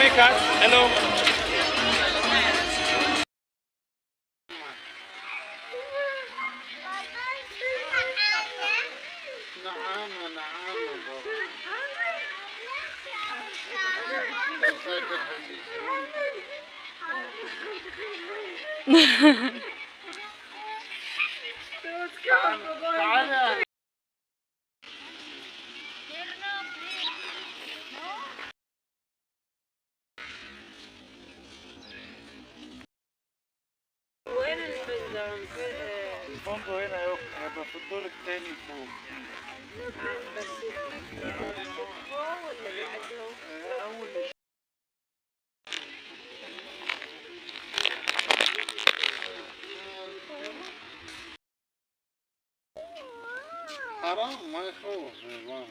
Mekat. Hello. نعم نعم بابا. تعال. وين الفندق؟ الفندق هنا هيبقى في الدور الثاني فوق. بس فوق ولا بعده؟ أول حرام ما يخوف يا بابا.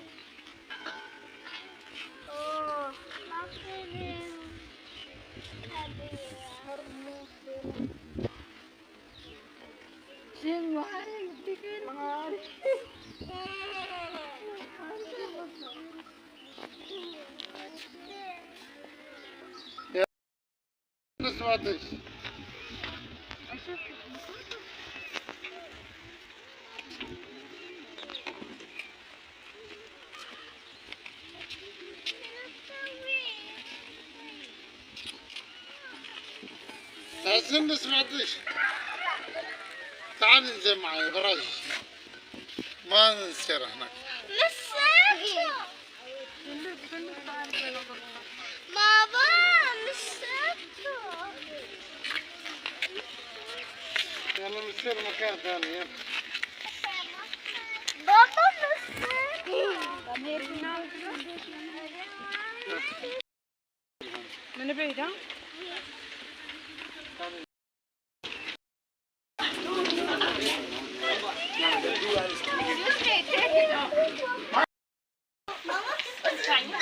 سمعتش. تعال سمعتش. تعال انزل معي براج. ما نسير هناك. بابا مسكته. يلا نسير مكان ثاني. يلا بابا مسكته. من بعيد ها؟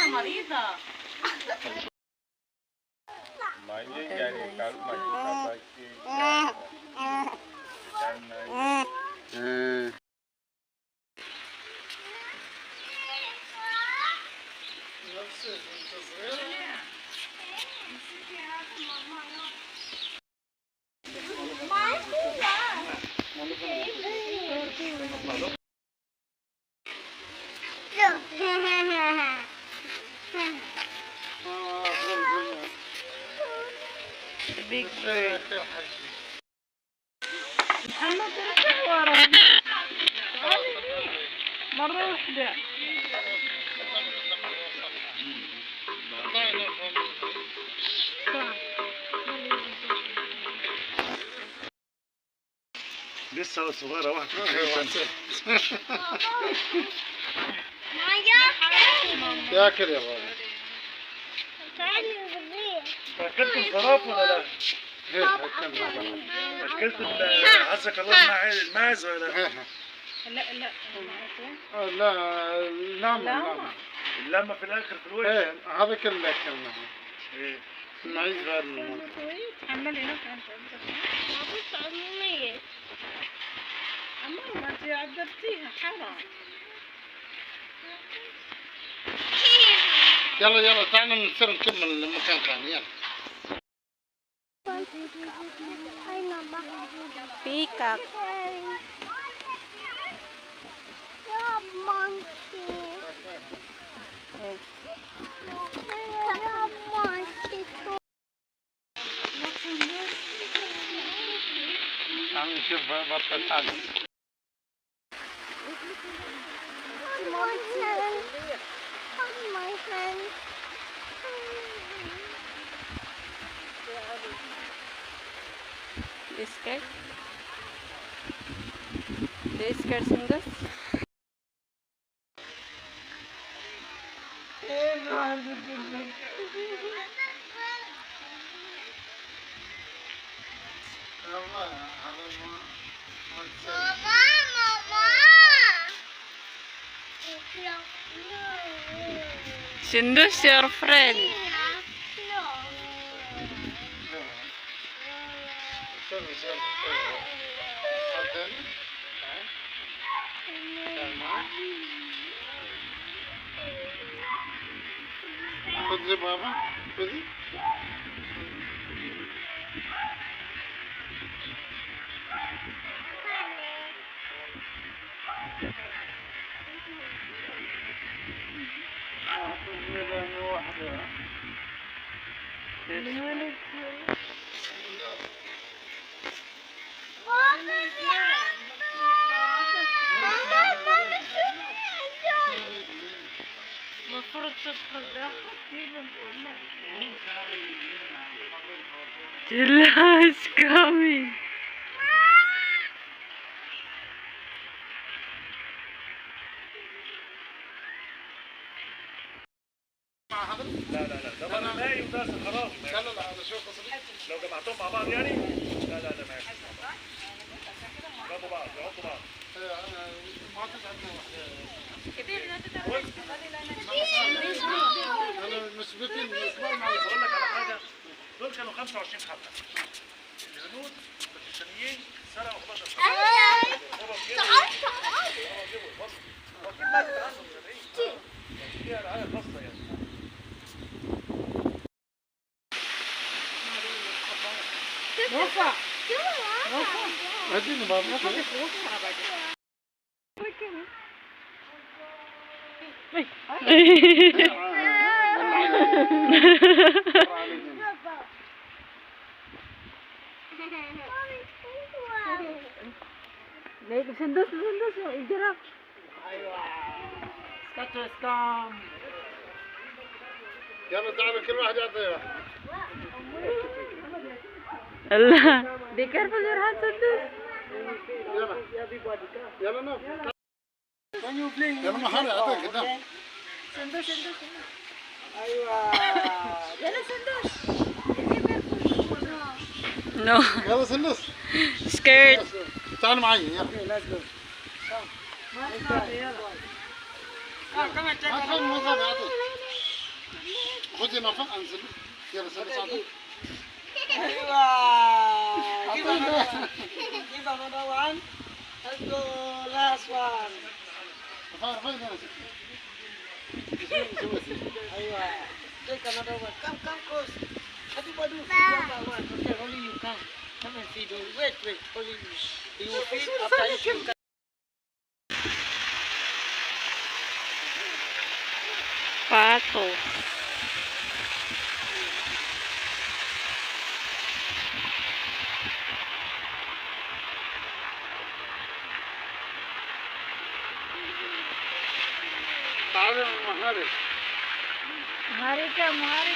مريضة. Big bird. محمد رجع ورا مرة واحدة. لسه صغيرة 21 سنة. ياكل يا بابا. أكلت الزرافة ولا لا؟ أكلت عزك الله الماعز ولا لا؟ لا لا لا اللامة. اللامة في الآخر في الوجه. إيه هذاك اللي أكلناه. إيه المعيز بعد المنطقة. تحملي نفسك. أما أنت عذبتيها حرام. يلا يلا تعالوا نصير نكمل مكان ثاني. يلا. Peacock. عم نشوف بطل حالي. This cat? This cat Sundar? Mama, mama. Sundus, your friend. خذ بابا. خذي. المفروض تدخل داخل. Tila is coming. لا لا لا، ده بر مائي وده صحراوي. لا لا لا، شو قصدي؟ لو جمعتهم مع بعض يعني. لا لا لا، ما يعرفوش مع بعض. يضربوا بعض، يعضوا بعض. ما تزعلنا واحدة. كبير. أنا مثبتين الإصبع مع بقول لك على حاجة، دول كانوا 25 حبة. الهنود الباكستانيين سرقوا 11 حبة. تعال تعال. واكيد ماتت عنهم 70. يعني فيها رعاية خاصة يعني. رفع. هديني بابا. سندس سندس الجرaf. يلا تعالوا كل واحد يعطي واحد. الله. Be careful your hand, سندس. يلا يلا نوف. يلا محل اعطيك قدام. سندس سندس. ايوه. يلا سندس. No. يلا سندس. Scared. تعال معي يلا. ما تخافي يلا. ما تخافي ما تخافي اعطيك. خذي نوف انزل. يلا سندس اعطيك. ايوه. Give another one. Let's go last one. ايوه. Take another one. Come, come close. Everybody will feed one by one. Okay, only you can. Come and feed. Wait, wait. Only you. You will feed after you can. Pato. تعالي مهاري. مهاري كم مهاري؟